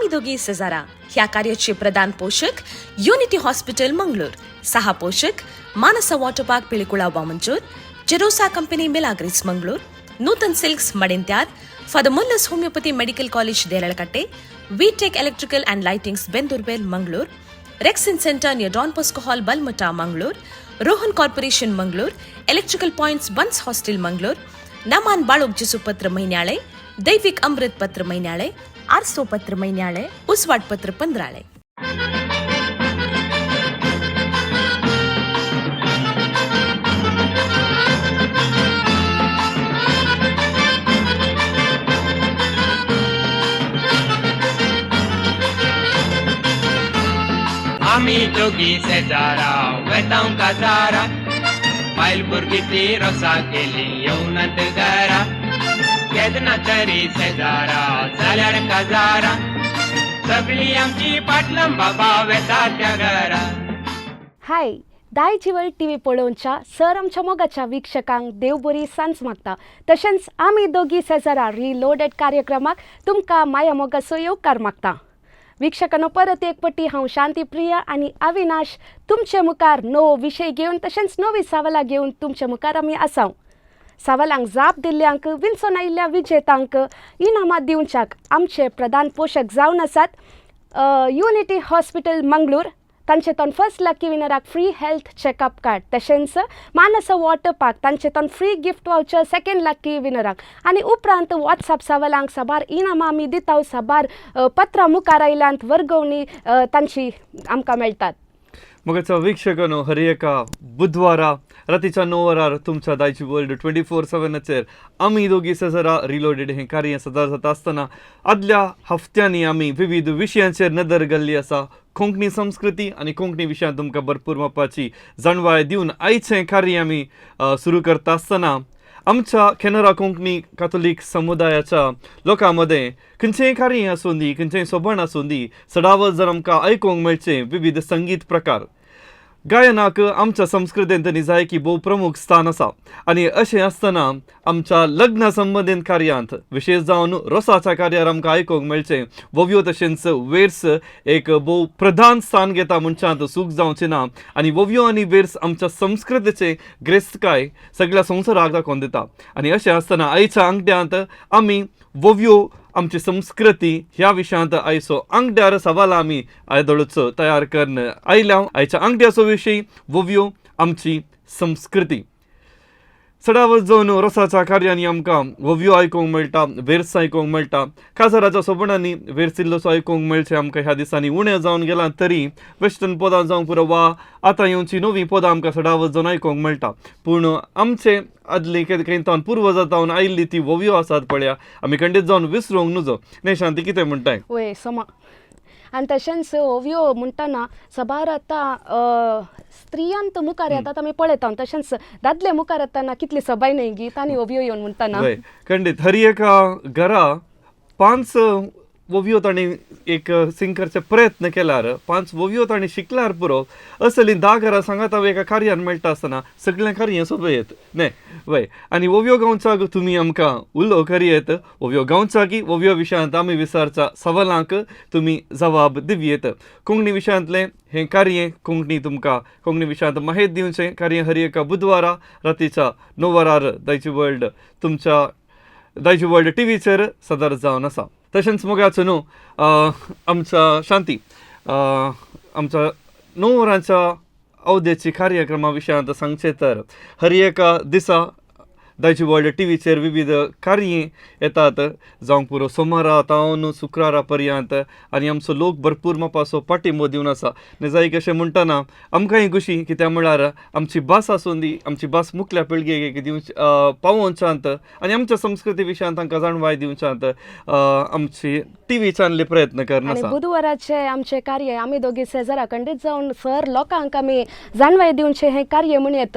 आमी दोगी सेजारा. ह्या कार्याचे प्रधान पोशक युनिटी हॉस्पिटल मंगळूर, सहा पोशक Manasa water park Pilikula Vamanjoor, Gerosa company Milagres Mangalore, Nutan silks Madentyar, father Muller's homeopathy medical college Deralakatte, V Tech electrical and lightings Bendurbel Mangalore, Rexin centre near Don Bosco hall Balmatta Mangalore, Rohan corporation Mangalore, electrical points Bunts hostel Mangalore, Naman Balok Jisupatra Mainyale, Daivik Amrit Patra Mainyale, Arso Patra Mainyale, Uswat Patra Pandrale. आमी दोगी शेजारा वेतांव काजारा, बायल भुरगीं ती रोसा केली येवनात घरा. केन्ना तरी शेजारा जाल्यार काजारा, सगळी आमची पाटलां बाबा वेता त्या घरा. हाय, दायजिवर्ल्ड टी व्ही पळोवच्या सर आमच्या मोगाच्या वीक्षकांक देव बरी सांज मागता. तशेंच आमी दोगी सेजारा रिलोडेड कार्यक्रमाक तुमकां माया मोगाचो येवकार मागता. वीक्षकांनो, परत एक पटी हांव शांती प्रिया आनी अविनाश तुमचे मुखार नवो विशय घेवन तशेंच नवी सवालां घेवन तुमचे मुखार आमी आसाव. सवालांक जाप दिल्ल्यांक विंचून आयिल्ल्या विजेतांक इनामां दिवच्याक आमचे प्रधान पोशक जावन आसात युनिटी हॉस्पिटल मंगळूर. तांचे तोन फर्स्ट लकी विनराक फ्री हेल्थ चॅकअप कार्ड, तशेंच मानस वॉटर पार्क तांचे तोन free gift voucher second lucky विनराक आनी उपरांत वॉट्सअप सवालांक साबार इनामां आमी दिता. साबार पत्रां मुखार आयल्यांत, वर्गवणी तांची आमकां मेळटात. मोगाच्या वीक्षकांनो, हर एका बुधवारा रातीच्या 9 वरार तुमच्या दायची वर्ल्ड 24/7चेर आमी दोगी सेजरा रिलोडेड हें कार्य सदां जाता आसतना आदल्या हफ्त्यांनी आमी विविध विशयांचेर नदर घाल्ली आसा. कोंकणी संस्कृती आनी कोंकणी विशयांत तुमकां भरपूर मापाची जाणवाय दिवन आयचें कार्य आमी सुरू करता आसतना आमच्या केनरा कोंकणी कातोलीक समुदायाच्या लोकां मदें खंयचेंय कार्य आसूं दी, खंयचेंय सोबण आसूं दी, चडावत जर आमकां आयकूंक मेळचें विविध संगीत प्रकार. गायनाक आमच्या संस्कृतेंत निजायकी भोव प्रमुख स्थान आसा आनी अशें आसतना आमच्या लग्न संबंदीत कार्यांत, विशेश जावन रोसाच्या कार्यार आमकां आयकूंक मेळचें वोव्यो तशेंच वेर्स एक भोव प्रधान स्थान घेता म्हणच्यांत चूक जावची ना. आनी वोव्यो आनी वेर्स आमच्या संस्कृतेचे ग्रेस्तकाय सगळ्या संवसाराक दाखोवन दिता. आनी अशें आसतना आयच्या आंगड्यांत आमी वोव्यो आमची संस्कृती ह्या विशयांत आयचो आंगड्यार सवाल आमी आयदोळचो तयार करून आयल्या. आयच्या आंगड्याचो विशय वोव्यो आमची संस्कृती. चडावत जावन रोसाच्या कार्यांनी आमकां वोव्यो आयकूंक मेळटा, वेर्स आयकूंक मेळटा. काजाराच्या सोबणांनी वेर्स इल्लोसो आयकूंक मेळचें आमकां ह्या दिसांनी उणें जावन गेलां, तरी वेस्टर्न पदां जावंक पुरो वा आतां येवची नवीं पदां आमकां चडावत जावन आयकूंक मेळटा. पूण आमचे आदली खंय तावन पुर्वजां तावन आयिल्ली ती वोव्यो आसात पळया, आमी खंडीत जावन विसरूंक नुजो. न्ही शांती, कितें म्हणटाय? वय समा. आनी तशेंच ओवयो म्हणटना साबार आतां स्त्रियांत मुखार येतात आमी पळयता, तशेंच दादले मुखार येतना कितली सबाय न्हय गी तांणी ओवयो येवन म्हणटना. वय, खंडीत. हर एका घरा 5 वोव्यो तांणी एक सिंग करचे प्रयत्न केल्यार, 5 वोव्यो तांणी शिकल्यार पुरो. असली 10 घरां सांगात एका कार्यान मेळटा आसतना सगळें कार्य सोबें येत न्ही. वय, आनी वोव्यो गावच्याक तुमी आमकां उलो करयेत. वोव्यो गावच्याकी वोव्यो विशयांत आमी विचारच्या सवालांक तुमी जबाब दिवयेत. कोंकणी विशयांतलें हें कार्य, कोंकणी तुमकां कोंकणी विशयांत माहिती दिवचें कार्य हर एका बुधवारा रातीच्या 9 वरार दायची वर्ल्ड तुमच्या दायची वर्ल्ड टी व्हीचेर सदर जावन आसा. तशेंच मोगाचो न्हू आमच्या शांती, आमच्या 9 वरांच्या अवधेची कार्यक्रमा विशयांत सांगचें तर हर एका दिसा दायची वर्ल्ड टी व्हीचेर विविध कार्य येतात, जावंक पुरो सोमारा तावन शुक्रारा पर्यंत. आनी आमचो लोक भरपूर मापाचो पाठिंबो दिवन आसा. निजायक अशें म्हणटना आमकांय खुशी, कित्याक म्हळ्यार आमची भास आसूं दी, आमची भास मुखल्या पिळगेक दिवची पावोवच्यांत आनी आमच्या संस्कृती विशयांत तांकां जाणवाय दिवच्यांत आमची टी व्ही चॅनली प्रयत्न करून आनी आसा. बुधवाराचे आमचे कार्य आमी दोगी सेजारा खंडीत जावन सर लोकांक आमी जाणवाय दिवचें हें कार्य म्हणयत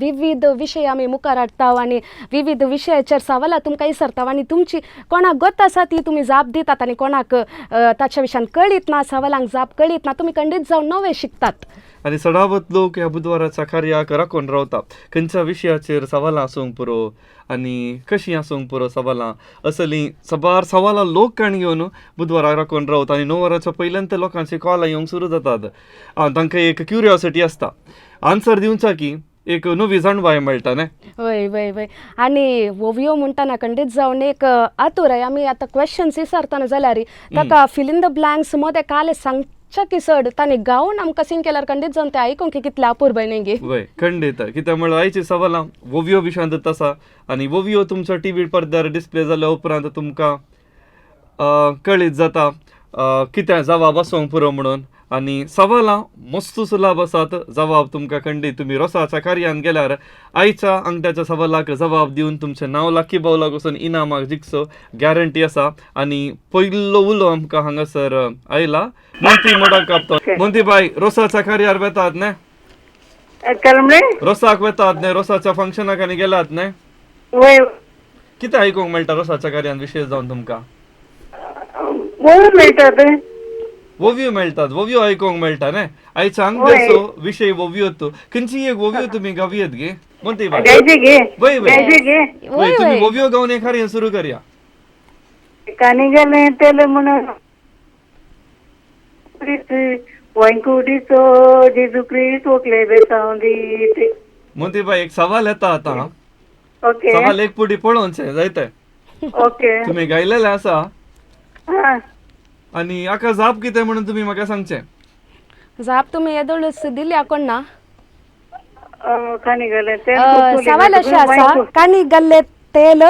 विविध विशय आमी मुखार हाडटा. आनी विविध विशयाचेर सवालां तुमकां विसरता आनी तुमची कोणाक गत आसा ती तुमी जाप दितात आनी कोणाक ताच्या विशयान कळीत ना, सवालांक जाप कळीत ना, तुमी खंडीत जावन नवे शिकतात. आनी सडावत लोक ह्या बुधवाराच्या कार्याक राखून रावता. खंयच्या विशयाचेर सवालां आसूंक पुरो आनी कशीं आसूंक पुरो सवालां, असलीं साबार सवालां लोक काण घेवन बुधवाराक राखून रावता. आनी 9 वरांच्या पयल्यान ते लोकांची कॉलां येवंक सुरू जातात. तांकां एक क्युरियोसिटी आसता, आन्सर दिवचा की एक नवी जाणवाय मेळटा न्ही. वय वय वय. आनी ओवयो म्हणटना खंडीत जावन एक आतुराय आमी आतां क्वेश्चन्स विचारतना जाल्यार ताका फिल इन the blanks मदें काले सांगच्या की चड तांणी गावन आमकां सिंग केल्यार खंडीत जावन तें आयकूंक की कितलें अपुरबाय न्ही गे. वय खंडीत, कित्याक म्हळ्यार आयची सवालां ओवयो विशयांत आसा आनी ओवयो तुमच्या टीव्ही पडद्यार डिस्प्ले जाल्या उपरांत तुमकां कळीत जाता कितें जवाब आसूंक पुरो म्हणून. आनी सवालां मस्त सुलाभ आसात, जवाब तुमकां खंडीत तुमी रोसाच्या कार्यान गेल्यार आयच्या अंगठ्याच्या सवालाक जवाब दिवन तुमचें नांव लाकी बावलाक वचून इनामाक जिखचो गॅरंटी आसा. आनी पयलो उलो आमकां हांगासर आयला मोंती मोडाक कापतो. मोंती बाय, रोसाच्या कार्यार वेतात न्ही? रोसाक वेतात न्ही? रोसाच्या फंक्शनाक आनी गेलात न्ही? वय. कितें आयकूंक मेळटा रोसाच्या कार्यान विशेश जावन तुमकां? वोय मेळटात. ओव्यो मेळटात, ओव्यो आयकूंक मेळटा न्ही. आयच्या अंगठ्याचो विशय ओव्यो. खंयची एक ओव्यो तुमी गावयेत गे मोंती बाय? गायचे गे. वय वय. गायचे गे. वय, तुमी ओव्यो गावन एक कार्य सुरू करया. कानी गेलें तेल म्हणून वैंकुटीचो जेजू क्रिस्त वोकले बेसांव दीत. मोंती बाय, एक सवाल येता आतां. ओके. सवाल एक पुटी पळोवचें जायते. ओके. तुमी गायलेलें आसा हा. आनी हाका जाप कितें म्हणून तुमी म्हाका सांगचें. जाप तुमी येदोळच दिल्या कोण ना. कानी गेलें तेल. सवाल अशें आसा, कानी गल्ले तेल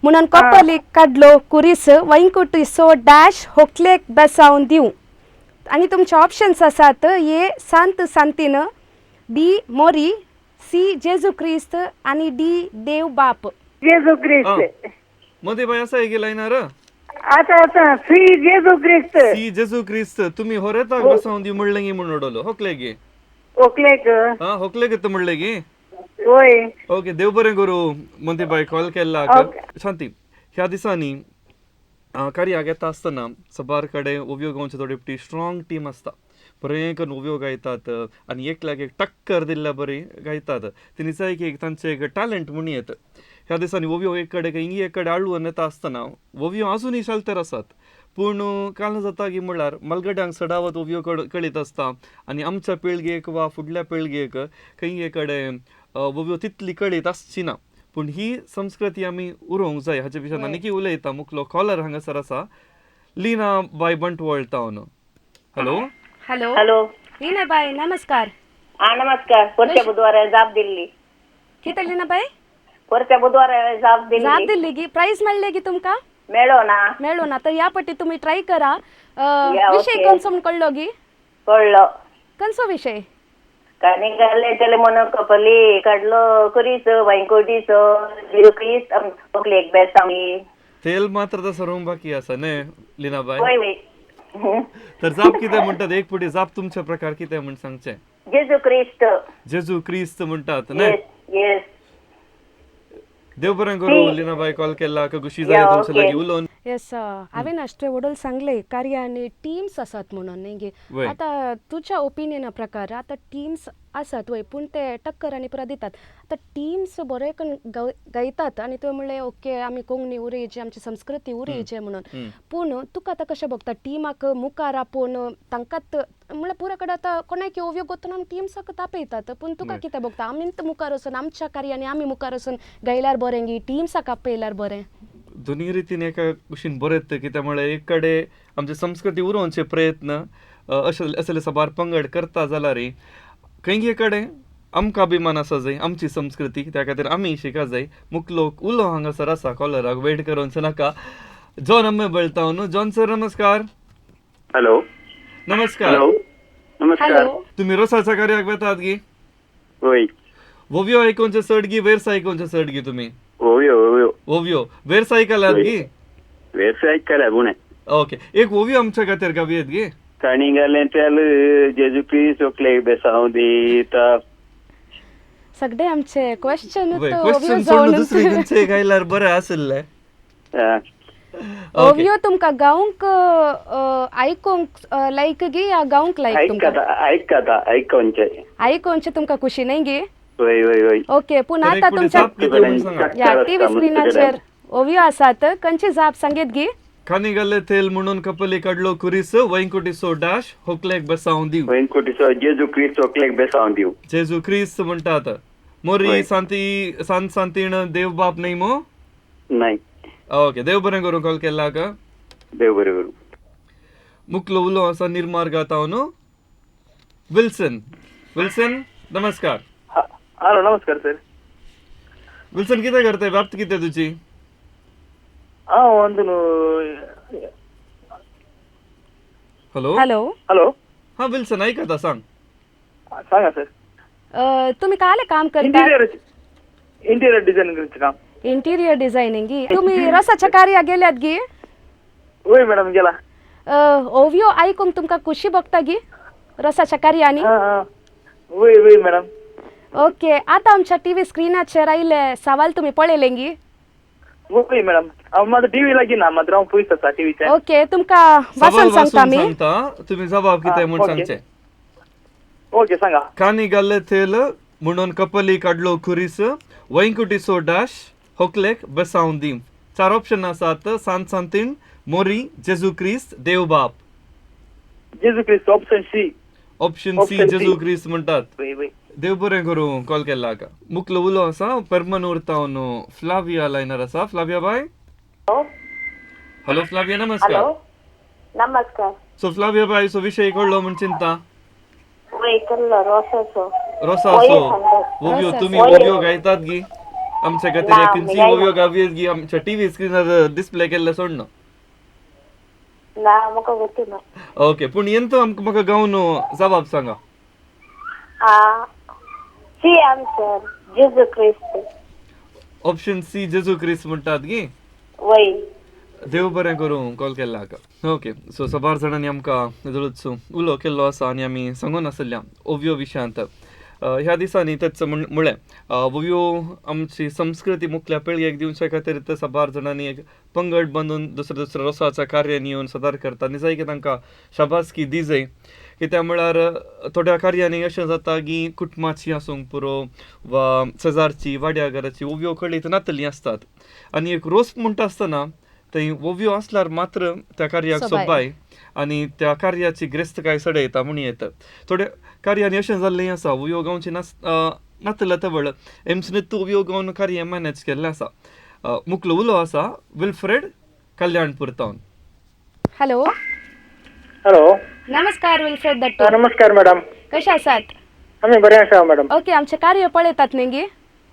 म्हणून कपलीक काडलो कुरीस वैंकुटीचो डॅश होकलेक बेसावन दिवं. आनी तुमचे ऑप्शन्स आसात ए सांत सांतीन, बी मोरी, सी जेजू क्रिस्त आनी डी देव बाप. जेजू क्रिस्त. मोती बाय आसा एक लायनार? आतां आतां सी जेजू क्रिस्त. सी जेजू क्रिस्त. तुमी होरेताक बसावन दी म्हणलें गी म्हूण उडवलो होकले गी? वोकलेक. हा, होकलेक येता म्हणलें गी? वय. ओके, देव बरें करूं मोती बाय कॉल केल्ला. शांती, ह्या दिसांनी कार्याक येता आसतना साबार कडेन ओव्यो गावचे थोडी फावटी स्ट्रॉंग टीम आसता, बरें करून ओव्यो गायतात आनी एकल्याक एक टक्कर दिल्ल्या बरी गायतात. तिणी जाय की एक तांचें एक टॅलंट म्हूण येत. ह्या दिसांनी ओव्यो एक कडेन खंय एक कडेन आळून येता आसतना ओव्यो आजुनूय शालतेर आसात, पूण काल जाता की म्हणल्यार मलगड्यांक चडावत ओव्यो कळीत आसता आनी आमच्या पिळगेक वा फुडल्या पिळगेक खंय एक कडेन ओव्यो तितली कळीत आसची ना. पूण ही संस्कृती आमी उरोवंक जाय हाचे विशयान आनीकय उलयता. मुखलो कॉलर हांगासर आसा, लीना बाय बंटवळ town. Hello. Hello. Hello. Leena बाय, नमस्कार. हा नमस्कार. वरच्या बुधवारा जाप दिल्ली. कितें लीना बाय? वरच्या बुधवारा जाप जाप दिल्ली. दिल्ली गी? प्रायज मेळ्ळें गी तुमकां? मेळो ना. मेळ्ळो ना. तर ह्या पटी तुमी ट्राय करा. या, विशय ओके. खंयचो म्हूण कळ्ळो गी? कळ्ळो. खंयचो विशय? कानी घाले तेले म्हणून कपली काडलो कुरीस वांयकोटीचो जेजू क्रिस्त वोकलेक बेसांव. तेल मात्र तसं रोवंक बाकी आसा न्ही लीना बाय? वय वय. तर जाप कितें म्हणटात एक पुटी जाप तुमच्या प्रकार कितें म्हूण सांगचें. जेजू क्रिस्त. जेजू क्रिस्त म्हणटात न्ही? Yes yes. देव बरें करूं लीना बाय कॉल केला, खुशी जाली या, तुमच्या ओके. लागीं उलोवन. येस, हांवें अश्टे वडोल सांगले कार्य आनी टिम्स आसात म्हणून न्ही गे. वय. आतां तुज्या ओपिनियना प्रकार आतां टिम्स आसात वय, पूण ते टक्कर आनी पुरा दितात. आतां टिम्स बरे करून गायतात आनी तुवें म्हणलें ओके आमी कोंकणी उरयचे, आमची संस्कृती उरयचे म्हणून, पूण तुका आतां कशें भोगता टिमाक मुखार आपोवन तांकांच म्हणल्यार पुरा कडेन आतां कोणाक ओव्यो गोतना आमी टिम्साक तापयतात, पूण तुका वय. कितें भोगता आमीच मुखार वचून आमच्या कार्यानी आमी मुखार वचून गायल्यार बरें गी टिम्साक आपयल्यार बरें? दोन्ही रितीन एका कुशीन बरें कित्याक म्हळ्यार एक कडेन आमची संस्कृती उरोवचे प्रयत्न अशे असले साबार पंगड करता जाल्यार खंय कडेन आमकां अभिमान आसा जाय आमची संस्कृती, त्या खातीर आमी शिका जाय. मुखलो उलो हांगासर आसा कॉलराक वेट करूंक नाका. जॉन अम्मे बळता न्हू. जॉन सर नमस्कार. हॅलो. नमस्कार. हॅलो, नमस्कार. हॅलो. तुमी रोसाच्या कार्याक वेतात गी? वय. ओव्यो आयकोनचे चड गी वेर्स आयकोनचे चड गी तुमी? ओव्यो ओव्यो. ओव्यो वेर्स आयकल्यात गी? वेर्स आयकल्या गुणे. ओके, एक ओव्यो आमच्या खातीर गावयेत गी? काणी घालें तेल जेजू क्रिस्त ओकले बेसांव दिता. सगळे आमचे क्वेश्चन क्वेश्चन सोडून दुसरे खंयचे गायल्यार बरें आशिल्लें. हा. ओवियो तुमकां गावंक आयकूंक लायक गी या गावंक लायक तुमकां? आयकता आयकता आयकोनचे. आयकोनचे तुमकां खुशी न्हय गी? वय वय वय. ओके, पूण तर एक आतां फुडें तुमच्या जाप कितें म्हूण सांगा. या टीव्ही स्क्रिनाचेर ओवियो आसात, खंयची जाप सांगीत गी? कानी गल्ले तेल म्हणून कपली काडलो कुरीस वैंकुटीसो डॅश होकलेक बेसांव दिव. वैंकुटीचो जेजू क्रिस्त होकलेक बेसांव दिव. जेजू क्रिस्त म्हणटात. मोरी वय. सांती सांत सांतीण देव बाप न्हय मो? नाही. ओके, देव बरें करूं कॉल केला का. देव बरें करूं. मुकलो उलो आसा निर्मार्गात हांव न्हू विल्सन. विल्सन नमस्कार. हॅलो नमस्कार सर. विल्सन कितें करताय? व्याप्त कितें तुजी? हांव अंदून. हॅलो. हॅलो. हॅलो. हा विल्सन आयकता, सांग. सांगा सर. तुमी काले काम करता? इंटिरियर इंटिरियर डिझायनिंगचे काम. इंटिरियर डिझायनिंग गी. तुमी रसाच्या कार्या गेल्यात गी? वय मॅडम गेला. ओवियो आयकूंक तुमकां खुशी भोगता गी रसाच्या कार्यांनी? हां हां वय वय मॅडम. ओके, आतां आमच्या टीव्ही स्क्रिनाचेर आयिल्ले सवाल तुमी पळयलें गी? वय मॅडम, हांव मात टीव्ही लागीं ना, मात्र हांव पयस आसा टीव्हीच्या. ओके, तुमकां सवाल वाचून सांगता वाचून आमी. सांगता, तुमी जबाब कितें म्हूण ओके. सांगचें. ओके सांगा. कानी गल्ले तेल म्हणून कपली काडलो खुरीस वैंकुटीसो डॅश होकलेक बेसांव दी. चार ऑप्शन आसात. सांत सांतीण, मोरी, जेजू क्रिस्त, देवबाप. जेजू क्रिस्त option C. Option C option C. जेजू क्रिस्त म्हणटात. वय वय. देव बरें करूं कॉल केला का. मुकलो उलो आसा पेरमनूर तावन फ्लाविया लायनर आसा. फ्लाविया बाय. हॅलो फ्लाविया नमस्कार. हॅलो नमस्कार. सो फ्लाविया बाय, सो विशय कळ्ळो म्हूण चिंता? वय कल्लो रोसाचो. रोसाचो ओवियो. तुमी ओवियो गायतात गी आमच्या खातीर? ना, खंयची गायना. ओवियो गावयेत गी आमच्या टीव्ही स्क्रीनार डिस्प्ले केल्ले सोडना? ना, म्हाका गोती ना. ओके, पूण येंतो आमकां म्हाका गावन जबाब सांगा. सी आन्सर जेजू क्रिस्त. ऑप्शन सी जेजू क्रिस्त म्हणटात गी? वय. देव बरें करूं कॉल केल्ला का. ओके, सो सबार जाणांनी आमकां जळूच उलो केल्लो आसा आनी आमी सांगून आसल्या ओवियो विशयांत. ह्या दिसांनी तेच म्हळें ओवियो आमची संस्कृती मुखल्या पिळगेक दिवच्या खातीर ते सबार जाणांनी एक पंगड बांदून दुसऱ्या दुसऱ्या रोसाच्या कार्यान येवन सदार करता आनी जाय की तांकां शाबासकी दी जाय. कित्याक म्हळ्यार थोड्या कार्यांनी अशें जाता की कुटुंबाची आसूंक पुरो वा शेजारची वाड्या घराची ओवियो कळीत नातली आसतात आनी एक रोस म्हणटा आसतना थंय ओवियो आसल्यार मात्र त्या कार्याक सोबाय. सोबाय आनी त्या कार्याची ग्रेस्तकाय सडयता म्हूण येता. थोड्या कार्यांनी अशें जाल्लें आसा ओवियो गावची नातल्या तवळ एमसीन ओवियो गावन कार्य मॅनेज केल्लें आसा. मुकलो उलो आसा विल्फ्रेड कल्याणपूर तावन. हॅलो. हॅलो. नमस्कार विल्फ्रेड दट्टू. नमस्कार मॅडम. कशे आसात? आमी बरे आसा मॅडम. ओके, आमचे कार्य पळयतात न्ही गी?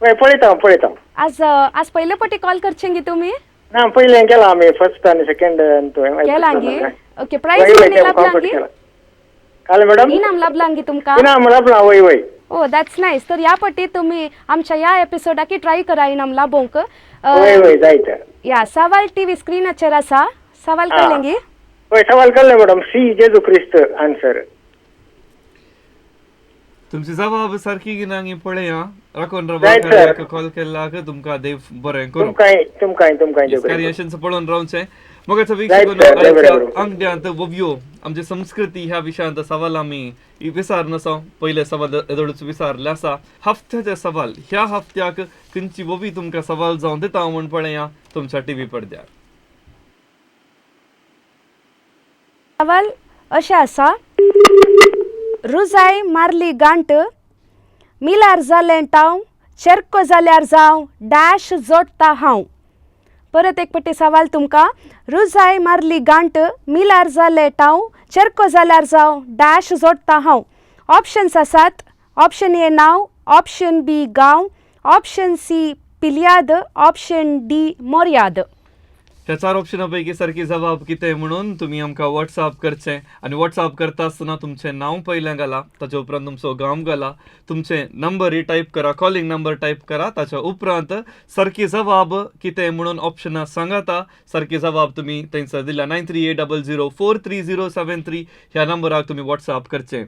वय पळयता पळयता. आज आज पयले पटी कॉल करचे गी तुमी? ना, पयलें केला आमी फर्स्ट आनी सेकंड. केला गी? ओके, प्रायज कितें लाभला गी? काल मॅडम इनाम लाभला गी तुमकां? इनाम लाभला वय वय. ओ that's nice. तर ह्या पटी तुमी आमच्या ह्या एपिसोडाकी ट्राय करा इनाम लाभोवंक. वय वय जायत. या सवाल टीव्ही स्क्रिनाचेर आसा. सवाल कळ्ळें गी? वय सवाल कळ्ळें मॅडम. सी जेजू क्रिस्त आन्सर. तुमची जबाब सारकी की ना पळया राखून जायत सर. कॉल केल्ला तुमकां देव बरें करूं. तुमकांय तुमकांय तुमकांय देव बरें करूं. कार्य पळोवन रावचें मगाचो जायत वीक्षक सर, देव बरें करूं. आंगड्यांत ओवियो आमची संस्कृती ह्या विशयांत सवाल आमी विसार नसा पयले सवाल येदोळूच विसारले आसा. हफ्त्याचे सवाल ह्या हफ्त्याक खंयची ओवी तुमकां सवाल जावन दिता म्हूण पळया तुमच्या टीव्ही पडद्यार. सवाल अशें आसा. रुजाय मारली गांठ मिलार जालें टाव चेरको जाल्यार जावं डॅश जोडटा हांव. परत एक पटी सवाल तुमकां. रुजाय मारली गांठ मिलार जालें टाव चेरको जाल्यार जावं डॅश जोडटा हांव. ऑप्शन्स आसात. ऑप्शन ए नांव, ऑप्शन बी गांव, ऑप्शन सी पिलयाद, ऑप्शन डी मोर्याद. ह्या चार ऑप्शना पैकी सारकी जबाब कितें म्हणून तुमी आमकां वॉट्सअप करचें आनी वॉट्सअप करता आसतना तुमचें नांव पयलें घाला, ताच्या उपरांत तुमचो गांव घाला, तुमचें नंबरय टायप करा, कॉलिंग नंबर टायप करा. ताच्या उपरांत सारकी जबाब कितें म्हणून ऑप्शनां सांगाता. सारकी जबाब तुमी थंयसर दिल्या 9380043073 ह्या नंबराक तुमी वॉट्सअप करचें.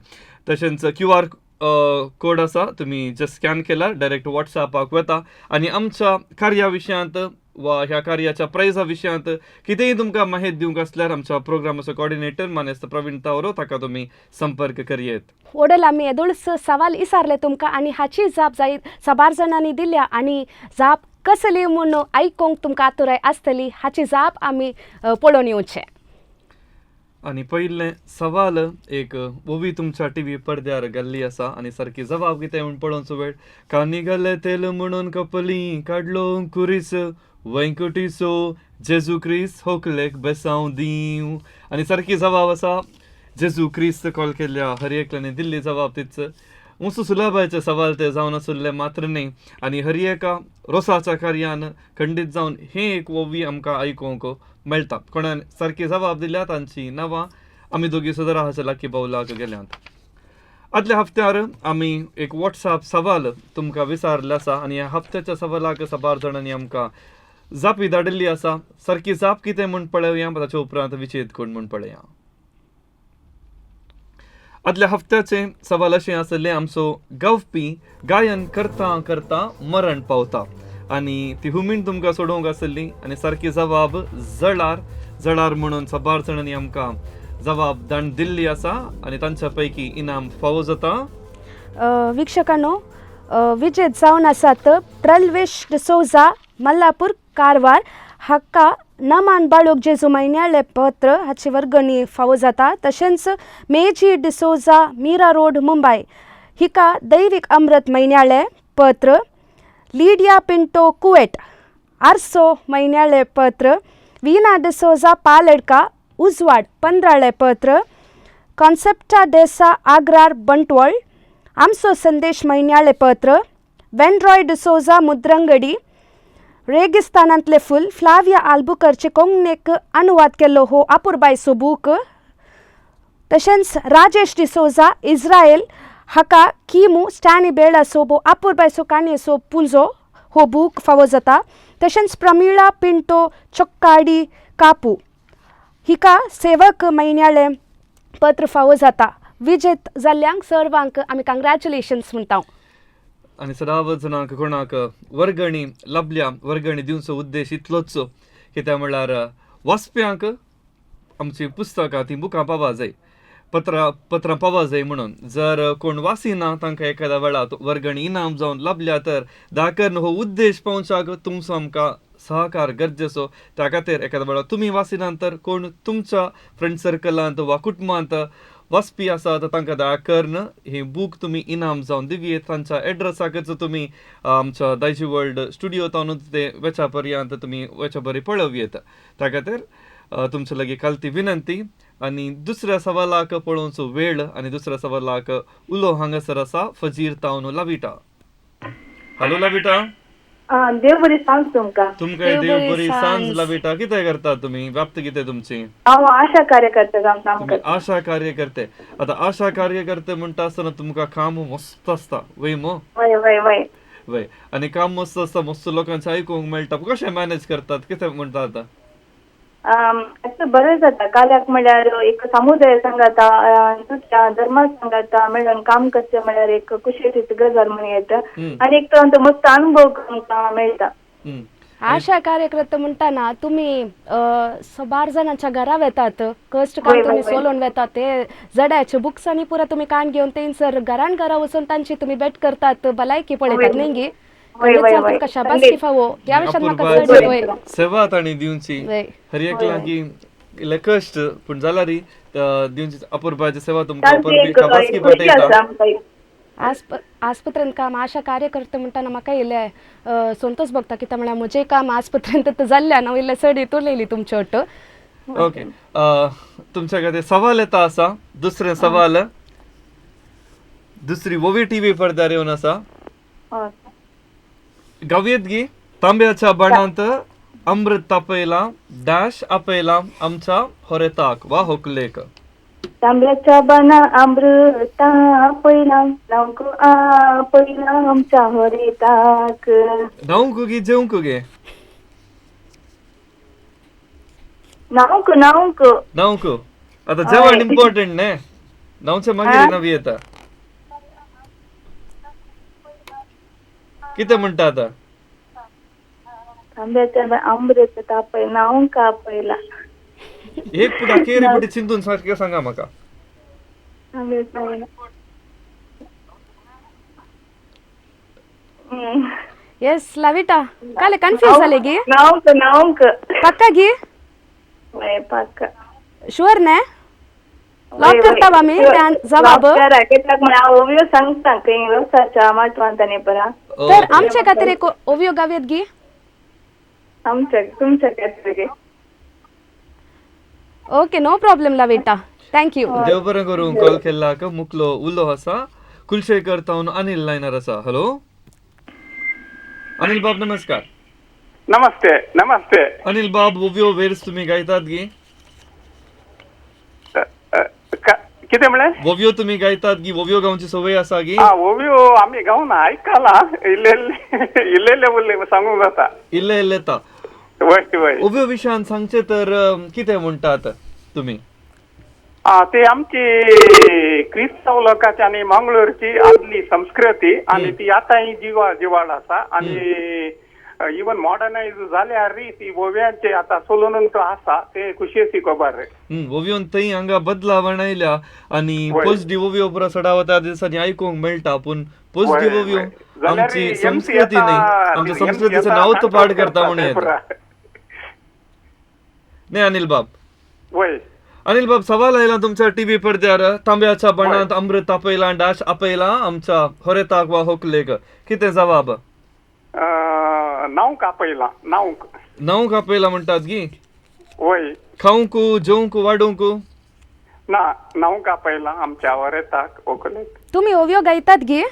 तशेंच क्यू आर कोड आसा, तुमी जस्ट स्कॅन केल्यार डायरेक्ट वॉट्सॅपाक वता आनी आमच्या कार्या विशयांत वा ह्या कार्याच्या प्रायजा विशयांत कितेंय तुमकां माहिती दिवंक आसल्यार आमच्या प्रोग्रामाचो कॉर्डिनेटर मानेस्त प्रवीण तावरो ताका तुमी संपर्क करयेत. ओडल आमी येदोळच सवाल विचारले तुमकां आनी हाची जाप जाय साबार जाणांनी दिल्या आनी जाप कसली म्हूण आयकूंक तुमकां आतुराय आसतली, हाची जाप आमी पळोवन येवचे. आनी पयलें सवाल एक ओवी तुमच्या टी व्ही पडद्यार घाल्ली आसा आनी सारकी जबाब कितें म्हूण पळोवचो वेळ. कानी घाले तेल म्हणून कपली काडलो कुरीस वेंकटीसो जेजू क्रिस्त होकलेक बेसांव दीव. आनी सारकी जबाब आसा जेजू क्रिस्त. कॉल केल्ल्या हर एकल्याने दिल्ली जबाब तीच. उंच सुलाबायचे सवाल ते जावन आसुल्ले मात्र न्ही आनी हर एका रोसाच्या कार्यान खंडीत जावन हें एक ओवी आमकां आयकूंक मेळटा. कोणान सारकी जबाब दिल्या तांची नांवां आमी दोगी सदरा हाच्या लाकी बावलाक गेल्यांत. आदल्या हप्त्यार आमी एक वॉट्सॅप सवाल तुमकां विचारलें आसा आनी ह्या हप्त्याच्या सवालाक साबार जाणांनी आमकां जापी धाडिल्ली आसा. सारकी जाप कितें म्हूण पळोवया, ताच्या उपरांत विचेद कोण म्हूण पळोवया. आदल्या हप्त्याचें सवाल अशें आसलें, आमचो गावपी गायन करता करता मरण पावता आनी ती हुमीण तुमकां सोडोवंक आसली आनी सारकी जबाब जळार जळार म्हणून साबार जाणांनी आमकां जबाब दाण दिल्ली आसा आनी तांच्या पैकी इनाम फावो जाता. वीक्षकांनो, विजेत जावन आसात प्रल्वेश डिसोजा, मल्लापूर, कारवार हाका नमान बाळूक जेजू म्हयन्याळें पत्र हाची वर्गणी फावो जाता. तशेंच मेजी डिसोजा, मीरा रोड, मुंबय हिका दैवीक अमृत म्हयन्याळें पत्र, लिडिया पिंटो, कुवेट आरसो म्हयन्याळें पत्र, वीना डिसोजा, पालडका, उजवाड पंद्राळें पत्र, कॉन्सेप्टा डेसा, आग्रार, बंटवळ आमचो संदेश म्हयन्याळें पत्र, वेनरॉय डिसोजा, मुद्रंगडी रेगिस्तानांतले फूल फ्लाविया आल्बुकरचे कोंकणीक अनुवाद केल्लो हो अपुरबायचो बूक, तशेंच राजेश डिसोजा, इस्रायल हाका किमू स्टॅनी बेळासो बो अपुरबायचो काणयेचो पुंजो हो बूक फावो जाता. तशेंच प्रमिळा पिंटो, चोक्काडी, कापू हिका सेवक म्हयन्याळें पत्र फावो जाता. विजेत जाल्ल्यांक सर्वांक आमी कंग्रॅच्युलेशन्स म्हणटा. आनी सदांच जाणांक कोणाक वर्गणी लाभल्या, वर्गणी दिवचो उद्देश इतलोच कित्याक म्हणल्यार वाचप्यांक आमची पुस्तकां ती बुकां पावा जाय, पत्रां पावा जाय म्हणून. जर कोण वाचिना तांकां एखाद्या वेळार वर्गणी इनाम जावन लाभल्या तर दाखन हो उद्देश पावच्याक तुमचो आमकां सहकार गरजेचो. त्या खातीर एखाद्या वेळार तुमी वाचिना तर कोण तुमच्या फ्रेंड सर्कलांत वा कुटुंबांत वाचपी आसा तर तांकां दया करून हे बूक तुमी इनाम जावन दिवयेत. तांच्या एड्रेसाकच तुमी आमच्या दायजी वर्ल्ड स्टुडियो तावन ते वेच्या पर्यंत तुमी वेच्या बरी पळोवयेत. त्या खातीर तुमच्या लागीं काल ती विनंती. आनी दुसऱ्या सवालाक पळोवचो वेळ आनी दुसऱ्या सवालाक उलो हांगासर आसा फजीर तावन लाविटा. हॅलो लाविटा. देव बरी सांज तुमकां. तुमकां देव बरी सांज लाविटा. कितें करता तुमी, व्याप्त कितें तुमची? हांव आशा कार्यकर्ते जावन काम करता. आशा कार्यकर्ते. आतां आशा कार्यकर्ते म्हणटा आसतना तुमकां काम मस्त आसता वय मो? वय वय वय वय. आनी काम मस्त आसता, मस्त लोकांचें आयकूंक मेळटा, कशें मॅनेज करतात कितें म्हणटा आतां? आतां बरें जाता. काल्याक म्हणल्यार एक समुदाय सांगाता, दुसऱ्या धर्मा सांगाता मेळून काम करचें म्हणल्यार एक खुशेची गजाल म्हणून येता आनी एक तो मस्त अनुभव आमकां मेळटा. आशा कार्यकर्ते म्हणटाना तुमी सबार जाणांच्या घरा वेतात, कश्ट काम तुमी सोलोवन वेतात, ते जड्याचे बुक्सांनी पुरा तुमी कान घेवन तेंसर घरान घरा वचून तांची तुमी भेट करतात, भलायकी पळयतात न्ही गी? तुमकां शाबासकी फावो ह्या विशयान म्हाका चड सेवा तांणी दिवची हर एक लागीं इल्ले कश्ट पूण जाल्यार दिवची अपुरबायची सेवा तुमकां शाबासकी पाठयता. आस्पत्रेंत काम आशा कार्यकर्ते म्हणटाना म्हाका इल्लें संतोष भोगता, कित्याक म्हळ्यार म्हजें काम आस्पत्रेंत जाल्ल्यान हांव इल्लें चड हितून येयली तुमचे वट. ओके, तुमच्या खातीर सवाल येता आसा. दुसरें सवाल दुसरी ओवी टी व्ही पडद्यार येवन आसा. गावयेत गी तांब्याच्या बाणांत अमृत तापयला डॅश आपयला आमच्या होरेताक वा होकलेक. तांब्याच्या बाणा अमृत आपयला न्हावंक आपयला आमच्या होरेताक. न्हावंक गी जेवंक गे? न्हावंक न्हावंक न्हावंक. आतां जेवण इम्पॉर्टंट न्ही, न्हावचें मागीर नवी येता. कितें म्हणटा आतां? तांब्याच्या अमृत तापयला हांव कापयला. एक पुढे केरी पुढे चिंतून सारकें सांगा म्हाका. येस लविटा काले कन्फ्यूज जाले गी? नांवक नांवक पक्का गी? वय पक्का. शुअर ने? लॉक करता आमी जवाब? कित्याक म्हळ्यार हांव ओवयो सांगता खंय रोसाच्या माटवांत परा. तर आमच्या खातीर एक ओवयो गावयत गी? आमच्या तुमच्या खातीर. Okay, no problem Lavita, thank you. देव बरें करूं कॉल केल्लाक. मुकलो उलो आसा कुलशेखर तावन अनिल लायनर आसा. हॅलो अनिल बाब, नमस्कार. नमस्ते नमस्ते अनिल बाब, ओव्यो वेर्स तुम्ही गायतात गी? कितें म्हणलें? ओव्यो तुम्ही गायतात गी? ओव्यो गावची संवय आसा गी? ओव्यो आमी गावना, आयकला इल्ले इल्ले उरले सांगूंक जाता. इल्ले इल्ले येता. वय वय. ओव्यो विशयान सांगचे तर कितें म्हणटात तुम्ही? ते आमची क्रिस्तांव लोकांची आनी मंगळूरची आदली संस्कृती आनी ती आतांय जिवाळ आसा आनी इवन मॉडर्नायज जाल्यार ती ओव्यांचे आतां चलून तो आसा, ते खुशयेची खबर. ओव्योन थंय हांगा बदलावण आयल्या आनी पोजडी ओव्यो पुरा सडावत त्या दिसांनी आयकूंक मेळटा, पूण पोजडी ओव्यो आमची संस्कृती न्ही, आमच्या संस्कृतीचें नांव तो पाड करता म्हणून येता न्ही अनिल बाब? वय अनिल बाब, सवाल आयला तुमच्या टीव्ही पडद्यार, तांब्याच्या बणांत अमृत तापयला डाश आपयला आमच्या होरेताक वा होकलेक, कितें जवाब? नावंक आपयला. नावंक नावंक आपयला म्हणटात गी? वय. खावंक जेवंक वाडूंक ना, नावंक आपयला आमच्या होरेताक होकलेक. तुमी ओव्यो गायतात गी?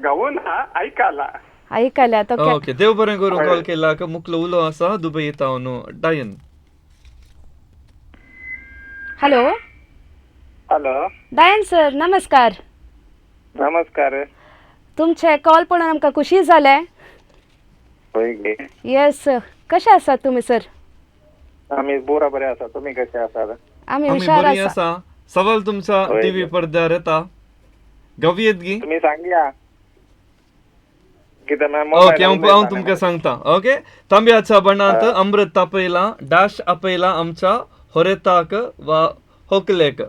गावना, आयकला. आयकल्या. ओके, देव बरें करूं कॉल केला. मुकलो उलो आसा Dubai तावन Diane. Hello hello Diane sir, नमस्कार. नमस्कार. तुमचे कॉल पळोवन आमकां खुशी जालें. येस, कशे आसात तुमी सर? आमी बरा बरे आसा, तुमी कशे आसात? आमी हुशार आसा. सवाल तुमचा टीव्ही पडद्यार येता, गावयेत गी? तुमी सांगया. ओके, हांव तुमकां सांगता. ओके, तांब्याच्या बणांत अमृत तापयला डाश आपयला आमच्या होरेताक वा होकलेक.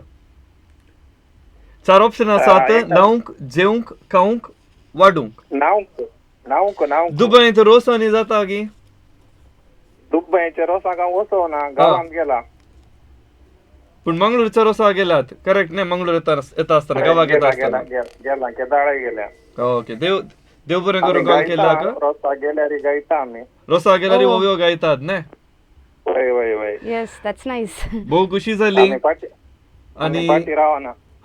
चार ऑप्शन आसात, नावंक, जेवंक, खावंक, वाडूंक. नावंक नावंक नावंक. दुबयंत रोसांनी जाता गी? दुबयच्या रोसाक हांव वचना, गांवांत गेला. पूण मंगळूरच्या रोसा गेलात करेक्ट न्ही? मंगळूर येता आसतना गांवाक येता आसतना गेला, केदाळा गेल्या. ओके, देव देव बरें करूं कॉल केला. रोसा गेल्यार गायता आमी. रोसा गेल्यार ओव्यो गायतात न्ही? वय वय वय. येस, that's nice. भोव खुशी जाली आनी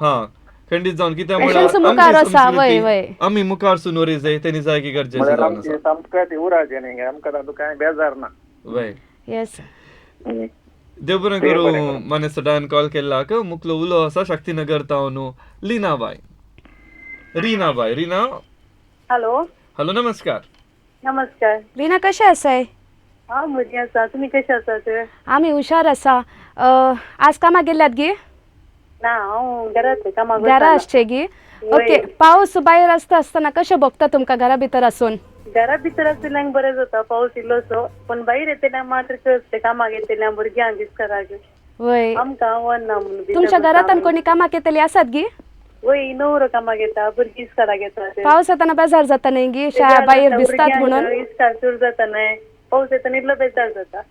हा खंडीत जावन कित्याक म्हळ्यार आमी मुखार सून वरी जाय तेणी जाय की गरजेचें जावन आसा. संस्कृती उराचें न्ही, आमकां तातूंत कांय बेजार ना. वय. येस, देव बरें करूं मानेस्त डायन कॉल केल्लाक. मुकलो उलो आसा शक्तीनगर तावन लीनाबाय. रीनाबाय. रीना. हॅलो हॅलो, नमस्कार. नमस्कार रीना, कशें आसाय? हांव बरी आसा, तुमी कशें आसात? आमी हुशार आसा. आज कामाक गेल्यात गी? ना, हांव घरात कामाक. घरा आसचे गी? ओके, पावस भायर आसता आसतना कशें भोगता तुमकां घरा भितर आसून? घरा भितर आशिल्ल्यांक बरें जाता पावस इल्लोसो, पण भायर येतल्या मात्र कळटा कामाक येतल्या भुरग्यांक इस्कराक. वय, आमकां वना म्हणून. तुमच्या घरांत कोणी कामाक येतली आसात गी? वय, नवरो कामाक येता, भुरगीं इस्कराक येता. पावस येताना बेजार जाता न्ही गी? शाळा भायर भिजतात म्हणून इस्कार चड जाता न्हय, पावस येताना इल्लो बेजार जाता.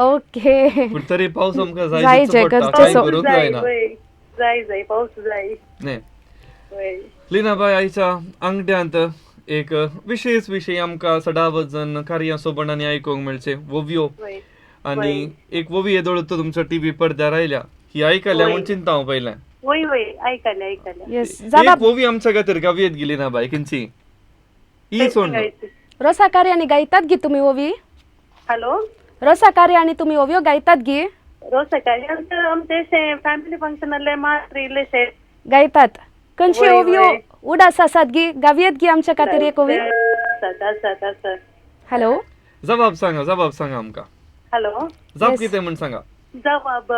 ओके, पूण तरी पावस आमकां जाय, गरजेचो. जाय जाय पावस जाय. लीनाबाय, आयच्या आंगड्यांत एक विशेष विशय आमकां सदावत जन कार्यां सोबणांनी आयकूंक मेळचे, ओव्यो. आनी एक ओवी येदोळ तुमच्या टीव्ही पडद्यार आयल्या, ही आयकल्या म्हूण चिंता हांव पयलें. वय वय, आयकले आयकले. एक ओवी आमच्या खातीर गावयेत गी लीनाबाय, खंयची? ही सोड. रोसा कार्यानी गायतात गी तुमी ओवी? हॅलो, रोसा कार्यानी तुमी ओव्यो गायतात गी? रोसा कार्य आमचे फॅमिली फंक्शन आसले मात्र इल्लेशे गायतात. खंयची ओव्यो उडास आसात गी? गावयेत गी आमच्या खातीर एक ओवी? हॅलो, जबाब सांगा, जबाब सांगा आमकां. हॅलो, जाप कितें म्हण सांगा. जबाब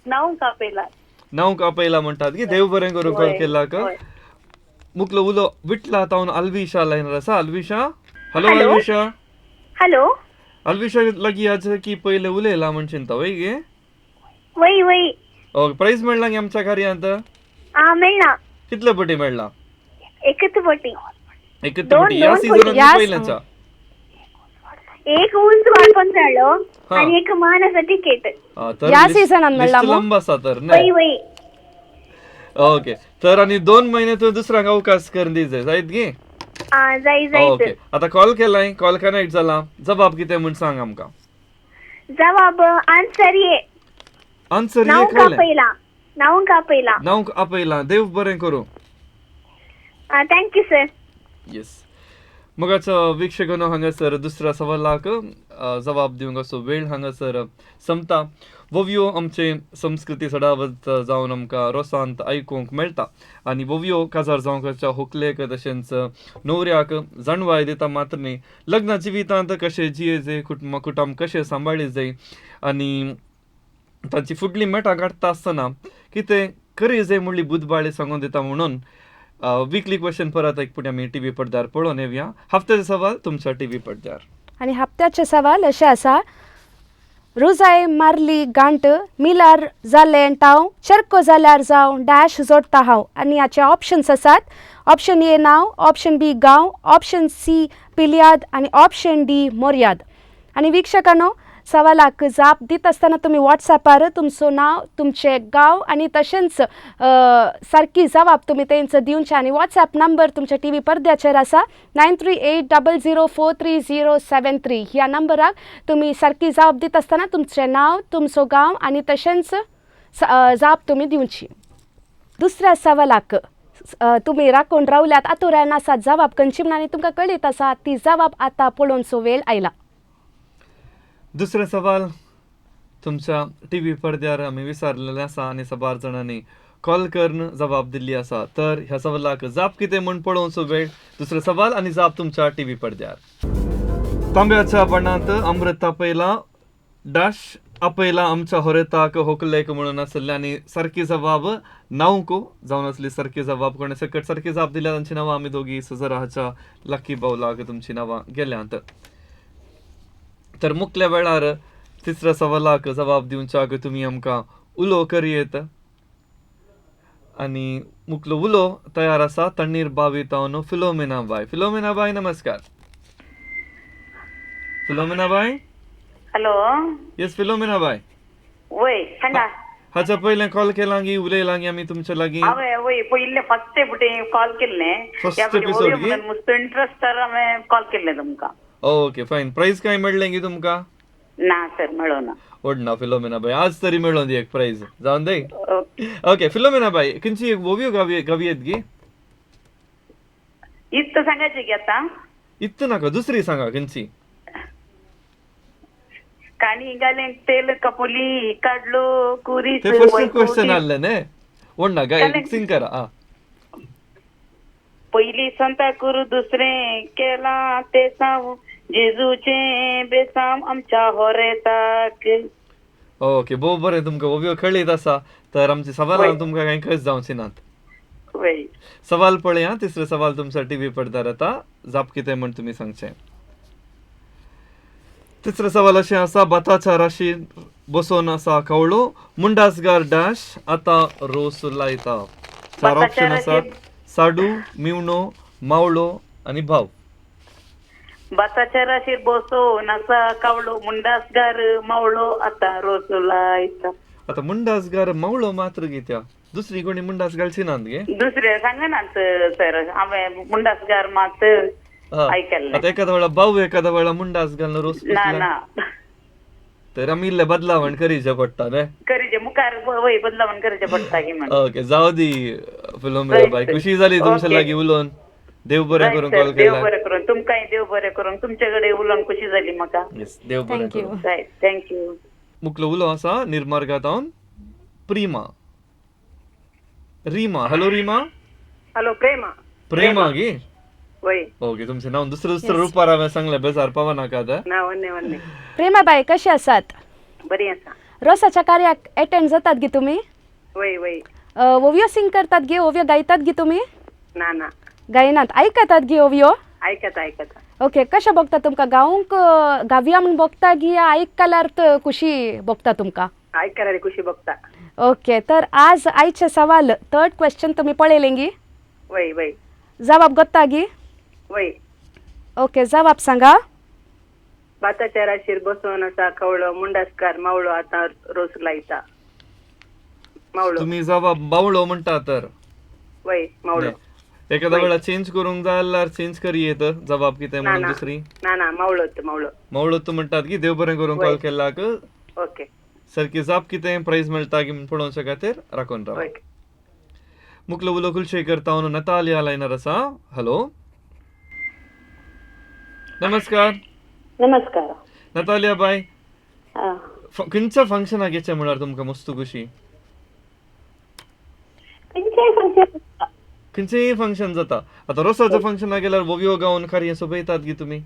नांव कापयला. नांव कापयला म्हणटात की? देव बरें करूं कॉल केल्लाक. मुकलो उलो विटला तावन अल्विशा लायनर आसा. अल्विशा, हॅलो. अल्विशा, हॅलो. अल्विशा लागी आज की पयले उलयला म्हण चिंता वय गे? वय वय. ओके, प्रायज मेळ्ळा गे आमच्या कार्यांत? आ, मेळ्ळा. कितले पटी मेळ्ळा? एकच पटी. एकच पटी ह्या सीझनात पयल्याच्या? एक उंच वाडपण जालो आणि एक मानाचा तिकीट. ह्या सीझनात मेळ्ळा? लांब आसा तर. वय वय. ओके, तर आणि 2 महिने तुवें दुसऱ्यांक अवकाश करून दी जाय जायत गे? जाय जाय. ओके, आता कॉल केलाय, कॉल कनेक्ट जाला, जबाब कितें म्हूण सांग आमकां. जवाब आन्सर ये. आन्सर ये. नाव नाव आपयला. नाव आपयला. देव बरें करूं. Thank you sir. Yes, मगाचो वीक्षकांनो हांगासर दुसऱ्या सवालाक जबाब दिवंक असो वेळ हांगासर संपता. वोवयो आमचे संस्कृती सडावत जावन आमकां रोसांत आयकूंक मेळटा आनी वोवयो काजार जावंकाच्या होकलेक तशेंच न्हवऱ्याक जाणवाय दिता मात्र न्ही, लग्न जिवितांत कशें जिये जाय, कुटुंब कशें सांबाळी जाय आनी तांची फुडली मेटां काडटा आसतना कितें करी जाय म्हणली बुदबाळी सांगून दिता. म्हणून वीकली क्वेश्चन परत एक पुढे आमी टीव्ही पडद्यार पळोवन येवया. हफ्त्याचे सवाल तुमच्या टीव्ही पडद्यार. आनी हप्त्याचे सवाल अशें आसा. रुजाय मारली गांठ, मिलार जालें टाव, चरको जाल्यार जावं डॅश जोडटा हांव. आनी हाचे ऑप्शन्स आसात. ऑप्शन ए नांव, ऑप्शन बी गांव, ऑप्शन सी पिलयाद आनी ऑप्शन डी मोर्याद. आनी वीक्षकांनो, सवालाक जाप दिता आसतना तुमी वॉट्सॅपार तुमचो नांव, तुमचें गांव आनी तशेंच सारकी जवाब तुमी तेंचो दिवचे. आनी वॉट्सॅप नंबर तुमच्या टी व्ही पडद्याचेर आसा 9380043073. ह्या नंबराक तुमी सारकी जाप दिता आसतना तुमचें नांव, तुमचो गांव आनी तशेंच जाप तुमी दिवची. दुसऱ्या सवालाक तुमी राखून रावल्यात, आतुरान आसात जवाब खंयची म्हण आनी तुमकां कळीत आसा ती जवाब आतां पळोवचो वेळ आयला. दुसरें सवाल तुमच्या टी व्ही पडद्यार आमी विचारलेलें आसा आनी साबार जाणांनी कॉल करून जबाब दिल्ली आसा. तर ह्या सवालाक जाप कितें म्हूण पळोवचो वेळ. दुसरें सवाल आनी जाप तुमच्या टी व्ही पडद्यार. तांब्याच्या बाणांत अमृत आपयला डॅश आपयला आमच्या होरेताक होकलेक म्हणून आसलें आनी सारकी जबाब नावको जावन आसली. सारकी जबाब कोणें सकट सारकी जाप दिल्या तांची नांवां आमी दोगी सजराच्या लकी बावलाक तुमची नांवां गेल्यांत. तर मुकल्या वेळार तिसऱ्या सवालाक जबाब दिवच्याक तुमी आमकां उलो करयेत आनी मुकलो उलो तयार आसा तण्णीर बावी तावन फिलोमिना बाय. फिलोमिना बाय नमस्कार. फिलोमिना बाय. हॅलो. येस फिलोमिना बाय. वय सांगा. हाच्या पयलें कॉल केला गी उलयला गी आमी तुमच्या लागीं? हांवें वय पयिल्लें फर्स्ट कॉल केल्लें. फर्स्ट एपिसोड मस्त इंट्रस्ट तर हांवें कॉल केल्लें तुमकां. Okay fine. प्रायज काय मेळ्ळें गी तुमकां? ना सर, मेळना. ओडना फिलोमिना बाय, आज तरी मेळोन दी एक प्रायज जावन दी. ओके फिलोमिना बाय, खंयची एक ओवयो गावयेत गी? इत्त सांगायची की आता? इत्त नाका, दुसरी सांगा खंयची. काणी घालें तेल कपोली काडलो कुरी. ते फर्स्ट क्वेश्चन आसलें न्ही. ओडना गाय सिंग करा. पयली संता कुरू दुसरें केलां ते साव जेजूचें बेसांव आमच्या होरेताक. ओके, भोव बरें तुमकां ओवयो कळीत आसा. तर आमची सवालां तुमकां कांय खंयच जावची नात. सवाल पळया. तिसरें सवाल तुमच्या टी व्ही पडद्यार येता. जाप कितें म्हण तुमी सांगचें. तिसरें सवाल अशें आसा. भाताच्या राशीर बसोवन आसा कवळो, मुंडासगार डॅश आतां रोस लायता. 4 ऑप्शन आसात. साडू, मिवणो, मावळो आनी भाव. भाताच्या राशीर बसोवन आसा कावळो, मुंडासगार मावळो आतां रोस लायता. आतां मुंडासगार मावळो मात्र कित्या, दुसरी कोणी मुंडास घालची नात गे? दुसरे सांगनात सर, हांवें मुंडासगार मात आयकल्लें. आतां एखाद्या वेळा भाव एखाद्या वेळा मुंडास घालून रोस ना ना, तर आमी इल्लें बदलावण करीचें पडटा न्ही. करीचें मुखार वय बदलावण करचें पडटा की म्हण. ओके, जावं दी फिलोमिना बाय, खुशी जाली तुमच्या लागीं उलोवन. देव बरें करूं कॉल केला. देव बरें करूं तुमकांय, देव बरें करूं. तुमचे कडेन उलोवन खुशी जाली म्हाका. येस, देव बरें करूं. Right, thank you. मुकलो उलो आसा निर्मार्गांत प्रीमा. रीमा, हॅलो रीमा. हॅलो प्रेमा. प्रेमा गी? वय. ओके, तुमचें नांव दुसरें दुसरें रुपार हांवें सांगलें, बेजार पावना नाका आतां. ना, वन्ने वन्ने. प्रेमा बाय कशें आसात? बरी आसा. रोसाच्या कार्याक एटेंड जातात गी तुमी? वय वय. ओवयो सिंग करतात गे, ओवयो गायतात गी तुमी? ना ना. गायनात. आयकतात गी ओवयो? आयकता आयकता. ओके, कशें बघता तुमकां गावंक गावया म्हूण बघता गी आयकल्यार तर खुशी बघता तुमकां? आयकल्यार खुशी बघता. ओके, तर आज आयचे सवाल थर्ड क्वेश्चन तुम्ही पळयलें गी? वय वय. जवाब गोत्ता गी? वय. ओके, जवाब सांगा. भाताच्या राशीर बसोन आसा कवळो मुंडासकार मावळो आतां रोस लायता. मावळो. तुम्ही जवाब मावळो म्हणटा तर? वय, मावळो. एखादा वेळा चेंज करूंक जाय जाल्यार चेंज करी येत जवाब कितें म्हणून दुसरी? ना ना, मावळो मावळो. मावळो तूं म्हणटात की. देव बरें करूंक कॉल केलाक. ओके. सारकी जाप कितें प्रायज मेळटा की पळोवच्या खातीर राखून राव. मुकलो उलो कुलशेखर तावन नतालिया लायनर आसा. हॅलो, नमस्कार. नमस्कार नतालिया बाय. खंयच्या फंक्शनाक येचें म्हळ्यार तुमकां मस्त खुशी? खंयचेय फंक्शन जाता. आतां रोसाच्या फंक्शनाक गेल्यार ओवयो गावन कार्य सोबयतात गी तुमी?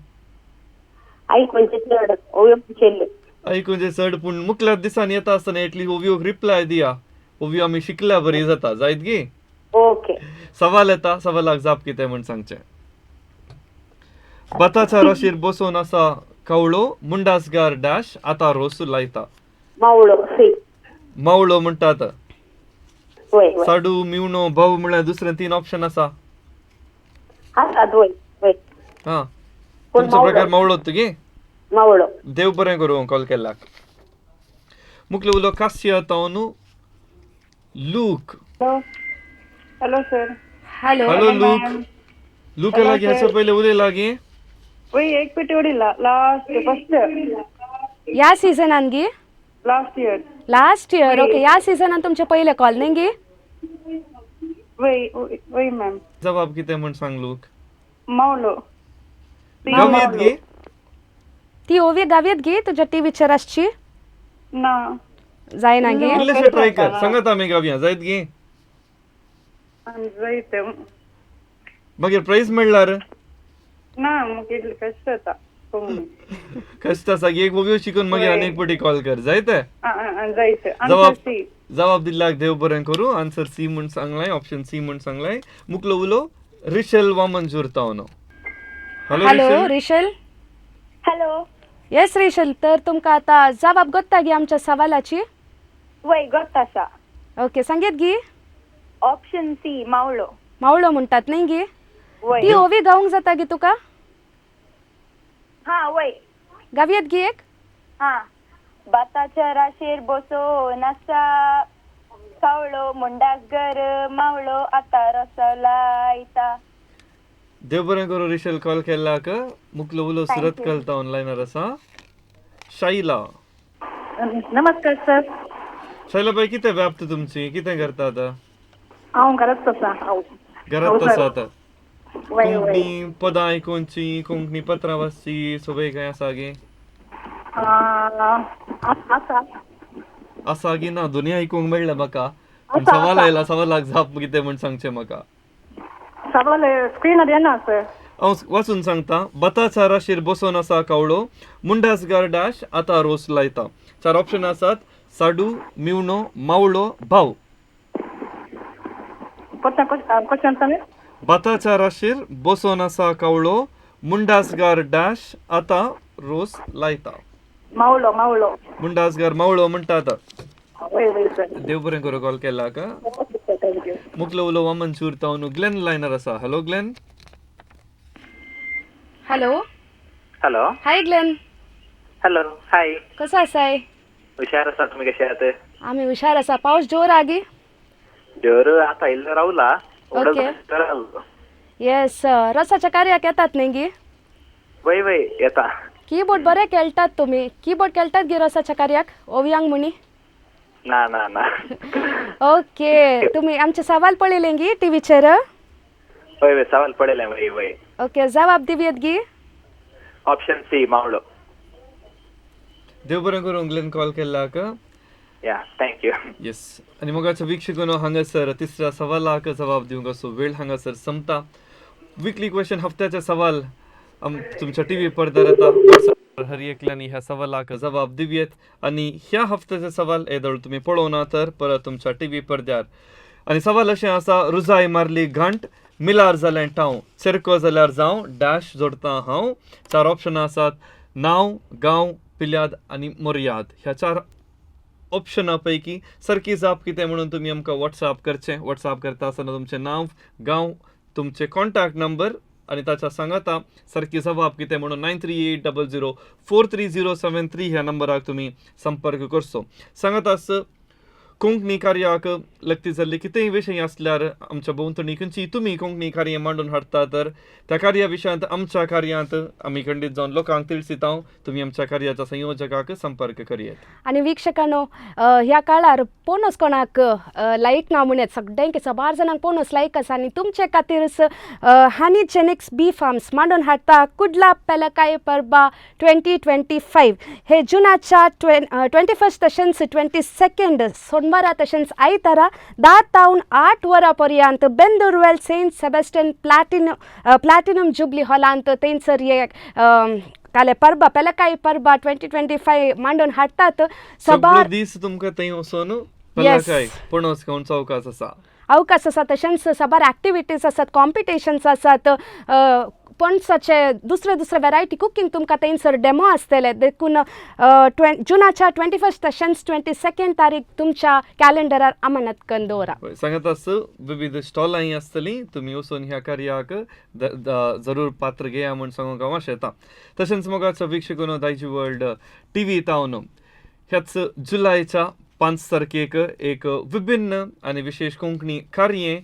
आयकुचे चड, पूण मुखल्या दिसांनी येता आसतना एटलीस्ट ओवयोक रिप्लाय दिया. ओवयो आमी शिकल्या बरी जाता जायत गी? ओके. सवाल येता, सवालाक जाप कितें म्हूण सांगचें. भाताच्या राशीर बसोवन आसा कवळो मुंडासगार डॅश आतां रोस लायता. मावळो. मावळो म्हणटात. साडू मिवणो भाव म्हळ्यार दुसरे तीन ऑप्शन आसा. हा, तुमचो प्रकार मावळो तुगे? मावळो. देव बरें करूं कॉल केलाक. मुखले उलो कासिया तावन Luke. Hello sir. Hello. Hello Luke. Luke लागी ह्याच्या पयले उलय लागी? वय, एक पेटी उडिला लास्ट फर्स्ट. या सीझनान गी? Last year. Last year, okay. या सीझनान तुमचे पयले कॉल न्ही गी? वय वय मॅम. जवाब कितें म्हूण सांग लूक. मावलो. गावयेत गी ती ओवी? गावयेत गी तुज्या टीव्हीचेर आसची? ना. जायना गी? इल्लेशें ट्राय कर, सांगात आमी गावया जायत गी? जायत. मागीर प्रायज मेळ्ळार? ना, मागीर कश्ट जाता. कश्ट आसा. एक ओवयो शिकून मागीर आनी एक पटी कॉल कर जायत? जायत. जवाब दिल्ल्याक देव बरें करूं. आन्सर सी म्हूण सांगलाय, ऑप्शन सी म्हूण सांगलाय. मुकलो उलो रिशेल वामनजूर तावन. Hello hello Rishel. Hello. Yes Rishel, तर तुमकां आतां जवाब गोत्ता गी आमच्या सवालाची? वय, गोत्ता आसा. ओके, सांगेत गी? Option C मावळो. मावळो म्हणटात न्ही गी? ती ओवी गावंक जाता गी तुका? हा वय. गावयेत गी एक? हा. भाताच्या राशीर बसोन आसा कावळो मुंडासगर मावळो आतां रोसो लायता. देव बरें करूं रिशेल कॉल केल्ल्याक. मुकलो उलो सुरत कलता ऑनलायनार आसा शैला. नमस्कार सर. शैला बाई, कितें व्याप्त तुमची, कितें करता आतां? हांव घरांत आसा. घरांत आसा आतां. कोंकणी पदां आयकुची, कोंकणी पत्रां वाचची सवय कांय आसा गे? आसा. आसा गी ना? दोनी आयकूंक मेळ्ळें म्हाका. पूण सवाल आयला, सवालाक जाप कितें म्हूण सांगचें म्हाका. सवाल स्क्रीनार येना सर. हांव वाचून सांगता. भाताच्या राशीर बसोन आसा कावळो मुंडासगार डॅश आतां रोस लायता. चार ऑप्शन आसात. साडू, मिवणो, मावळो, भाव. भाताच्या राशीर बसोन आसा कावळो मुंडासगार डॅश आतां रोस लायता. मावळो मावळो. मुंडासगार मावळो म्हणटा आतां. देव बरें करूं कॉल केला का. मुकलो उलो वामनशूर तावन ग्लेन लायनर आसा. Hello Glenn. Hello. Hello. Hi Glenn. Hello, hi. कसो आसाय? हुशार आसा, तुमी कशे आहात? आमी हुशार आसा. पावस जोर आगी? जोर आतां इल्लो रावला. ओके. येस, रसाच्या कार्याक येतात न्ही गी? वय वय, येता. कीबोर्ड बरें खेळटात तुमी. कीबोर्ड खेळटात गी रसाच्या कार्याक ओवयांक म्हणी? ना ना ना. ओके, तुमी आमचे सवाल पळयले गी टीव्हीचेर? वय वय, सवाल पळयले. वय वय. ओके, जवाब दिवयेत गी? ऑप्शन सी मावळो. देव बरें करूं ग्लेन कॉल केल्ल्याक. या, thank you. Yes, आनी मोगाच्या वीक्षकांनो, हांगासर तिसऱ्या सवालाक जबाब दिवंक असो वेळ हांगासर संपता. विकली क्वेश्चन हफ्त्याचे सवाल तुमच्या टी व्ही पडद्यार येता. हर एकल्यांनी ह्या सवालाक जबाब दिवयेत आनी ह्या हफ्त्याचे सवाल येदोळ तुमी पळोवना तर परत तुमच्या टी व्ही पडद्यार. आनी सवाल अशें आसा, रुजाय मारली घांट मिलार जालें टांव, चेरको जाल्यार जावं, डॅश जोडटा हांव. चार ऑप्शनां आसात, नांव, गांव, पिल्याद आनी मोर्याद. ह्या चार ऑप्शना पैकी सारकी जाप कितें म्हणून तुमी आमकां वॉट्सएप करचें. वॉट्सएप करता आसतना तुमचें नांव, गांव, तुमचे कॉन्टॅक्ट नंबर आनी ताच्या सांगाता सारकी जबाब कितें म्हणून 9380043073 ह्या नंबराक तुमी संपर्क करचो. सांगाताच कोंकणी कार्याक लग्ती जाल्ली कितेंय विशय आसल्यार आमच्या भोंवतणी खंयची तुमी कोंकणी कार्य मांडून हाडटा तर त्या कार्या विशयांत आमच्या कार्यांत आमी खंडीत जावन लोकांक तिळसितां. तुमी आमच्या कार्याच्या संयोजकाक संपर्क करयेत. आनी वीक्षकांनो, ह्या काळार पोनोस कोणाक लायक ना म्हणून सगळ्यांक सबार जाणांक पोनोस लायक आसा आनी तुमचे खातीर हनी जेनिक्स बी फार्म्स मांडून हाडटा कुडला पेलकाय परबा 2025 हे जुनाच्या 21 तशेंच 22 सोमवारा तशेंच आयतारा 10 तावन 8 वरां पर्यंत बेंदुरवेल सेंट सेबेस्टन प्लॅटिनम जुबली हॉलांत थंयसर हे काले परबा पेलकाय परबा 2025 मांडून हाडटात. सगळो दीस तुमकां थंय वचून पेलकाय पणस खावंक अवकाश आसा, अवकाश आसा. तशेंच साबार एक्टिविटीज आसात, कॉम्पिटिशन्स आसात, पणसाचे दुसरे दुसरे वेरायटी कुकींग तुमकां थंयसर डेमो आसतले. देखून जुनाच्या 21 तशेंच 22 तारीख तुमच्या कॅलेंडरार अमानत करून दवरा. सांगत आस विविध स्टॉलांय आसतलीं, तुमी वचून ह्या कार्याक जरूर पात्र घेया म्हूण सांगूंक हांव आशेतां. तशेंच मोगाचो वीक्षकून दायजी वर्ल्ड टीव्ही तावन ह्याच जुलयच्या 5 तारखेक एक विभिन्न आनी विशेष कोंकणी कार्य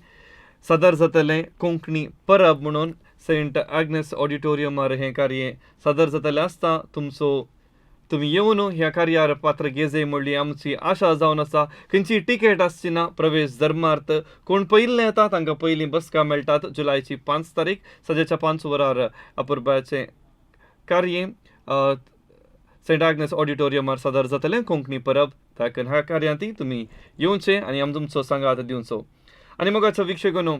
सादर जातलें. कोंकणी परब म्हणून सेंट आग्नेस ऑडिटोरियमार हें कार्य सादर जातलें आसता. तुमचो तुमी येवन ह्या कार्यार पात्र घेजे म्हणली आमची आशा जावन आसा. खंयची टिकेट आसची ना, प्रवेश धर्मार्थ. कोण पयिल्लें येता तांकां पयलीं बसका मेळटात. जुलयची 5 तारीख सजेच्या 5 वरार अपुरबायचें कार्य सेंट आग्नेस ऑडिटोरियमार सादर जातलें कोंकणी परब. ताका ह्या कार्यांत तुमी येवचें आनी आम तुमचो सांगात दिवचो. आनी मोगाचो वीक्षकांनो,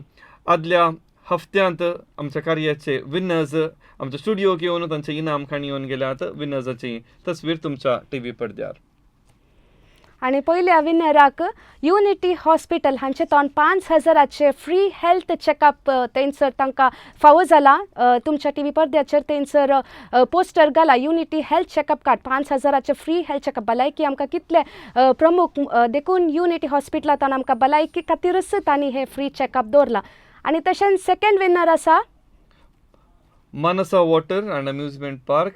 आदल्या हफ्त्यांत आमच्या कार्याचे विनर्स आमच्या स्टुडियोक येवन तांचे इनाम खाणी येवन गेल्यात. विनर्साची तस्वीर तुमच्या टीव्ही पडद्यार. आनी पयल्या विनराक युनिटी हॉस्पिटल हांचे तावन 5000 फ्री हेल्थ चॅकअप थंयसर तांकां फावो जाला. तुमच्या टीव्ही पडद्याचेर थंयसर पोस्टर घाला, unity health checkup card 5000 free health checkup. भलायकी आमकां कितले प्रमुख, देखून युनिटी हॉस्पिटलांत आमकां भलायकी खातीरूच तांणी हें फ्री चॅकअप दवरलां. आनी तशेंच सेकंड विनर आसा Manasa water and amusement park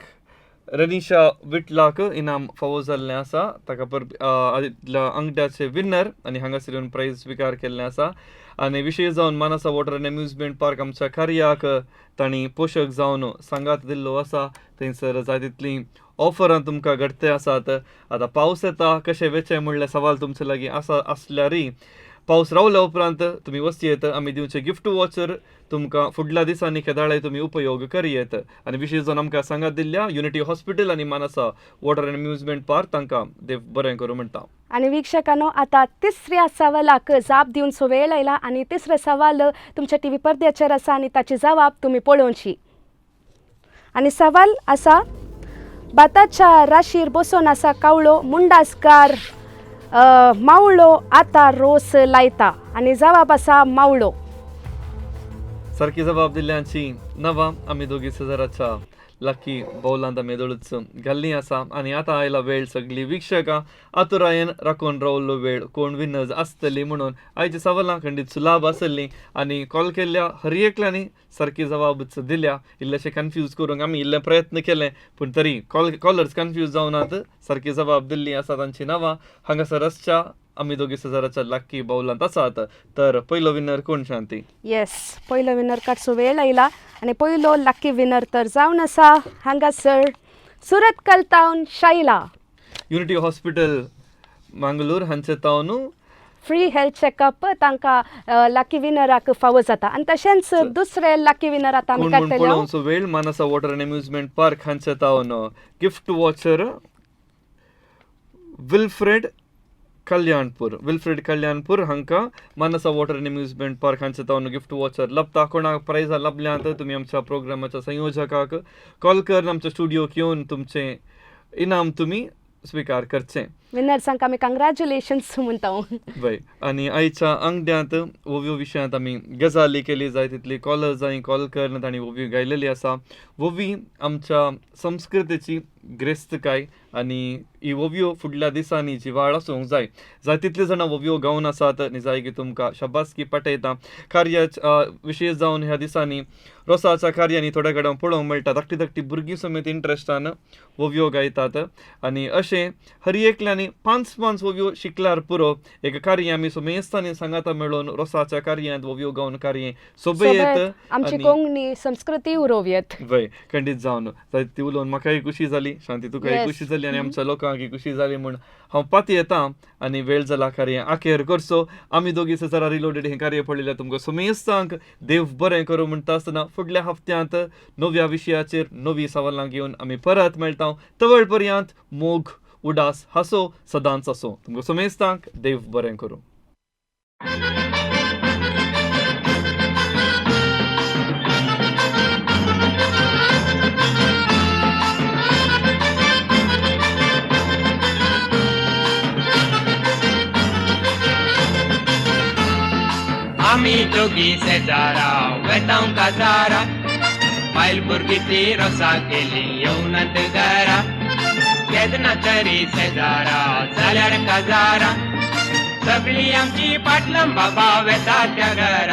Renisha विटलाक इनाम फावो जाल्लें आसा. ताका अंगड्याचे विनर आनी हांगासर येवन प्रायज स्विकार केल्लें आसा. आनी विशेश जावन Manasa water and amusement park आमच्या कार्याक तांणी पोशक जावन सांगात दिल्लो आसा. थंयसर जाय तितलीं ऑफरां तुमकां घडते आसात. आतां पावस येता कशें वेचें म्हणल्यार सवाल तुमचे लागीं आसा आसल्यारय पावस रावल्या उपरांत तुमी वचयेत. आमी दिवचे गिफ्ट वॉचर तुमकां फुडल्या दिसांनी केदाळे तुमी उपयोग करयेत. आनी विशेश जावन आमकां सांगात दिल्ल्या युनिटी हॉस्पिटल आनी Manasa water and amusement park तांकां देव बरें करूं म्हणटा. आनी वीक्षकांनो, आतां तिसऱ्या सवालाक जाप दिवचो वेळ आयला आनी तिसरें सवाल तुमच्या टीव्ही पडद्याचेर आसा आनी ताची जबाब तुमी पळोवची. आनी सवाल आसा, भाताच्या राशीर बसून आसा कावळो, मुंडासकार मावळो आतां रोस लायता. आनी जबाब आसा मावळो. सारकी जबाब दिल्ल्यांची नांवां आमी दोगी शेजाराच्या लकी बौलांत आमी दोळूच घाल्लीं आसा. आनी आतां आयला वेळ सगळीं वीक्षकां आतुरायेन राखून रावल्लो वेळ कोण विनर्स आसतली म्हणून. आयची सवालां खंडीत सुलाभ आसली आनी कॉल केल्ल्या हर एकल्यांनी सारकी जबाबच दिल्या. इल्लेशे कन्फ्यूज करूंक आमी इल्ले प्रयत्न केले पूण तरी कॉलर्स कन्फ्यूज जावनात. सारकी जबाब दिल्ली आसा तांची नांवां हांगासर आसच्या आमी दोगी शेजाराच्या लकी बावलांत आसात. तर पयलो विनर कोण शांती? येस, पयलो विनर काडचो वेळ आयला आनी पयलो लकी विनर तर जावन आसा हांगासर सुरतकल तावन शायला. युनिटी हॉस्पिटल मंगलोर हांचे तावन फ्री हेल्थ चॅकअप तांकां लकी विनराक फावो जाता. आनी तशेंच दुसरे लकी विनर आतां आमी काडटले. पळोवचो वेळ Manasa water and amusement park हांचे तावन gift voucher Wilfred Kalyanpur. Wilfred Kalyanpur हांकां Manasa water and amusement park हांचे तावन गिफ्ट वॉचर लभता. कोणाक प्रायजां लभल्यांत तुमी आमच्या प्रोग्रामाच्या संयोजकाक कॉल करून आमच्या स्टुडियोक येवन तुमचें इनाम तुमी स्वीकार करचें. विनर्सांक आमी कंग्रॅच्युलेशन्स म्हणटा. वय, आनी आयच्या आंगड्यांत ओव्यो विशयांत आमी गजाली केली जाय तितली कॉलर्स जाय कॉल करून तांणी ओव्यो गायलेली आसा. ओवी आमच्या संस्कृतीची ग्रेस्तकाय आनी ही ओव्यो फुडल्या दिसांनी जिवाळ आसूंक जाय. जाय तितली जाणां ओव्यो गावन आसात आनी जाय की तुमकां शाबासकी पाठयता. कार्याच विशेश जावन ह्या दिसांनी रोसाच्या कार्यांनी थोड्या कडेन पळोवंक मेळटा धाकटी धाकटी भुरगीं समेत इंट्रस्टान ओव्यो गायतात. आनी अशें हर एकल्यांनी पांच पांच ओव्यो शिकल्यार पुरो. एक कार्य आमी सुमेस्तांनी सांगाता मेळून रोसाच्या कार्यांत ओव्यो गावन कार्य सोबयत आमची कोंकणी संस्कृती उरोवयत. वय, खंडीत जावन जाय ती उलोवन म्हाकाय खुशी जाली, शांती तुकाय खुशी जाली आनी आमच्या लोकांकय खुशी जाली म्हूण हांव पाती येता. आनी वेळ जाला कार्य आखेर करचो. आमी दोगी सजारा रिलोडेड हें कार्य पळयल्यार तुमकां सुमेस्तांक देव बरें करूं म्हणटा आसतना फुडल्या हप्त्यांत नव्या विशयाचेर नवी सवालां घेवन आमी परत मेळटा. तवळ पर्यंत मोग उडास हासो सदांच आसो. तुमकां सुमेस्तांक देव बरें करूं. आमी दोगी शेजारा वेतांव काजारा, बायल भुरगीं ती रोसा केली येवनात घरा. केन्ना तरी शेजारा जाल्यार काजारा, सगळीं आमची पाटलां बाबा वेता त्या घरा.